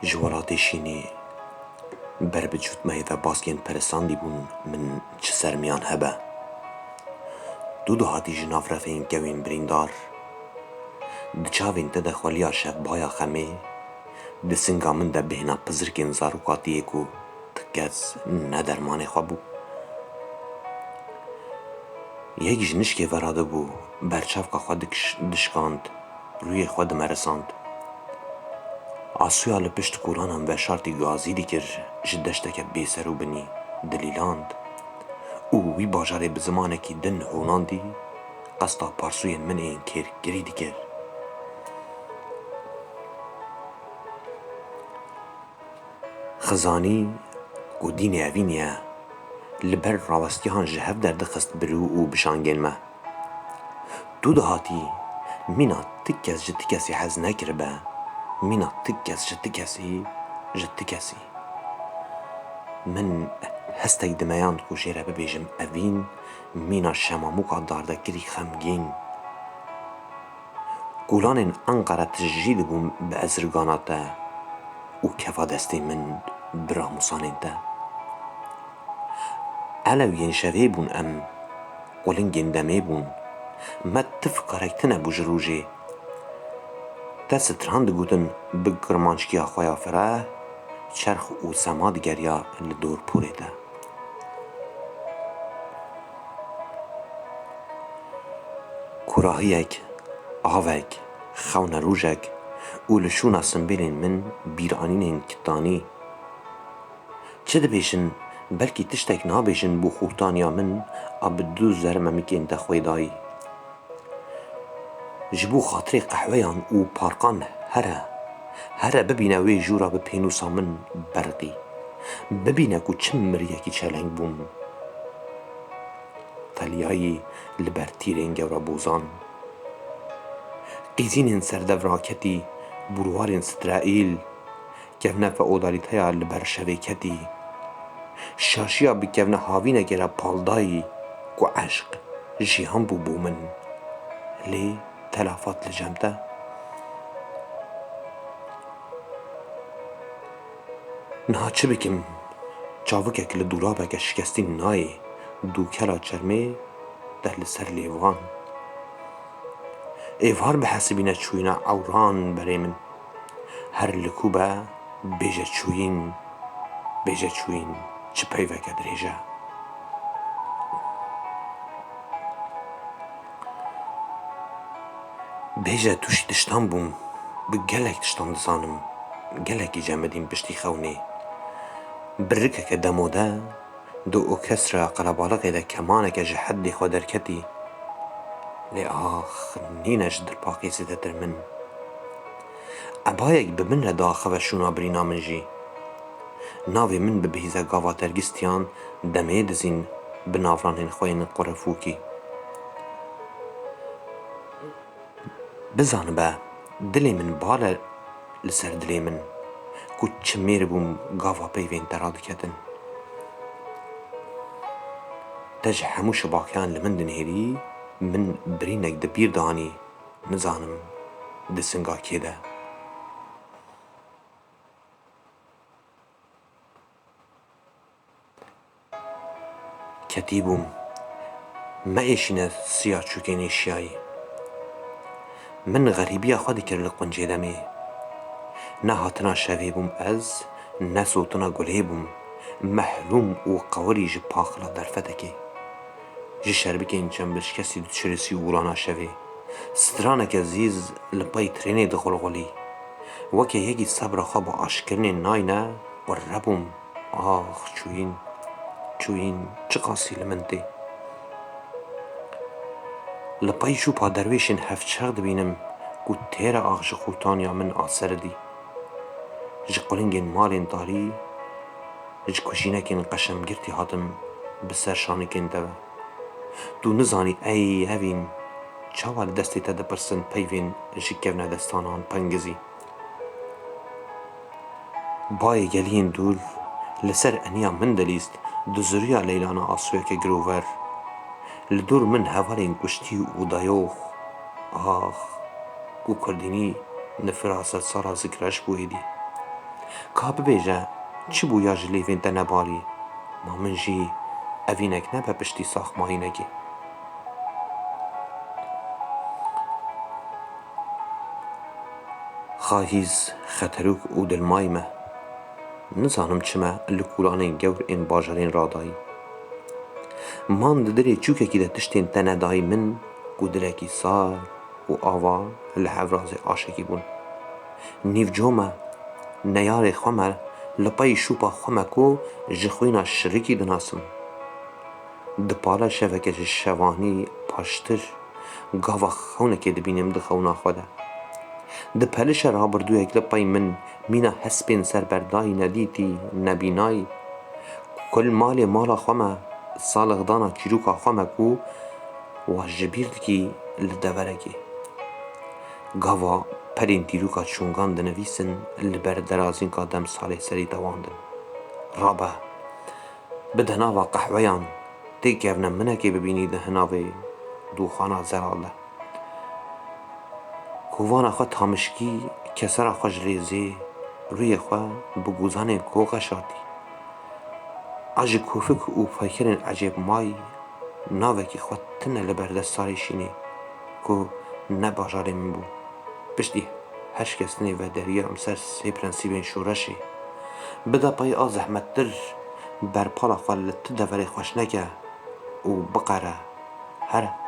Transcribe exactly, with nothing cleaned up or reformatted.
Ji welatê şînî ber bi cûtmeyê ve baskên perisandî bûn, min çi sermiyan hebe. Tu dihatî ji nav refên kewên birîndar, di çavên te de xweliya şevbaya xemê, di singa min de bêhna pizirkên zarokatiyê ku ti kes ne dermanê xwe bû. Yek ji nişkê veradibû, berçavka xwe dikiş-, dişkand, rûyê xwe dimerisand. Asuya li pişt kolanan veşartî gazî dikir, ji deşteke bêserûbinî dilîland û wî bajarê bi zimanekî din honandî, qesta parsûyên min ên kêrkirî dikir. Xizanî ku dînê evînî ye, li ber rawestihan ji hev derdixist birû û bişangên me. Tu dihatî, mîna ti kes ji ti kesî hez nekiribe, mîna ti kes ji ti kesî, ji ti kesî. Min hestek dimeyand ku jê re bibêjim evîn, mîna şemamûka dardekirî xemgîn. Kolanên Enqere tijî dibûn bi ezirgana te û kefa destên min bi ramûsanên te. Elewiyên şevê bûn em, qulingên demê bûn. Me tif karek tune bû ji rojê. Te stran digotin bi kirmanckîya xwe ya fireh, çerx û sema digeriya li dor porê te. Kurahiyek, avek, xewnerojek û li şûna simbêlên min bîranînên kitanî. Çi dibêjin, belkî tiştek nabêjin bo xortaniya min a bi du zer memikên te xwê dayî. Ji bo xatirê qehweyan û parqan here, here bibîne wê jûra bi pênûsa min berqî. Bibîne ku çi miriyekî çeleng bûm. Teliyayî li ber tîrên gewra bozan. Qîzînên serdev raketî, bûrwarên Straîl, kevne feodalîteya li ber şevê ketî. Şaşiya bi kevne havînekê re paldayî ku eşq jiyan bû bo min. Lê telafat li cem te. Niha çi bikim? Çavikek li dolabeke şikestî nayê, dûkela çermê te li ser lêvan. Êvar bihesibîne çûyîna ewran berê min. Her li ku be, bêje çûyîn, bêje çûyîn, çi peyveke dirêj e. Bêje tûşî tiştan bûm, bi gelek tiştan dizanim, gelekî cem bidîm piştî xewnê. Bi rikeke demode, di orkestra qelebalixê de kemaneke ji heddê xwe derketî. Lê ax, nîne ji dilpaqî zêdetir min. Ebayek bi min re diaxive şûna birîna min jî. Navê min bi bihîze gava tergistiyan demê dizîn bi navranên xwe yên qurefûkî. Bizanibe, dilê min bal e li ser dilê min, ku çi mêr bûm gava peyvên te radiketin. Te ji hemû şibakeyan li min dinihêrî, min birînek di bîr danî, nizanim di singa kê de. Ketî bûm. Me êşîne siya çûkên êşiyayî. Min xerîbiya xwe dikir li quncê demê. Ne hatina şevê bûm ez, ne sotina gulê bûm. Mehrûm û qewirî ji paxila derfetekê. Ji şerbikên çembişkestî diçirisî ûrana şevê. Straneke zîz li pey trênê dixulxulî. Weke yekî sebra xwe bi aşkirinê nayne, qurre bûm. Ax, çûyîn, çûyîn, çiqasî li min tê. Li pey şûpa derwêşên hevçer dibînim ku têre ax ji xortaniya min a seridî. Ji qulingên malên tarî, ji kujînekên qeşemgirtî hatim bi ser şanikên te ve. Tu nizanî ey evîn, çawa li destê te dipirsin peyvên ji kevnedestanan pengizî. Bayê geliyên dûr li ser eniya min dilîst, dizuriya leylana asûyeke girover. Li dûr min hevalên kuştî û dayox. Ax, ku kurdînî nifira sedsala zikreş bû êdî. Ka bibêje, çi bû ya ji lêvên te nebarî? Ma min jî evînek nebe piştî saxmayînekê. Xahîz, xeterûk û dilmayî me. Nizanim çi me li kûlanên gewr ên bajarên radayî. Man di dilê çûkekî de tiştên te nedayî min ku dilekî sar û ava li hevrazê aşekî bûn. Nîvco me, neyarê xwe me, li pey şûpa xwe me ku ji xwîna şirikî dinasim. Di pala şeveke ji şevanî paştir, gava xewnekê dibînim di xewna xwe de. Di pelişe rabirdûyek li pey min mîna hespên serberdayî nedîtî, nebînayî. Kul malê mala xwe me, salixdana çîroka xwe me ku wa ji bîr dikî li deverekê. Gava pelên dîroka çûngan dinivîsin li ber derazînka demsalê serî dewandin. Rabe, bide nava qehweyan, têkevne minekê bibînî di hinavê dûxana zelal de. Kovana xwe tamişkî, kesera xwe ji rêzê, rûyê xwe bi gozanên koka şartî. A ji kofik û peykerên ecêb may, navekî xwe tine li ber destarê şînê ku ne bajarê min bû. Piştî her şikestinê ve deriyam ser sê prensîbên şoreşê. Bide pey a zehmettir, berpala xwe li ti deverê xweş neke û biqere. Her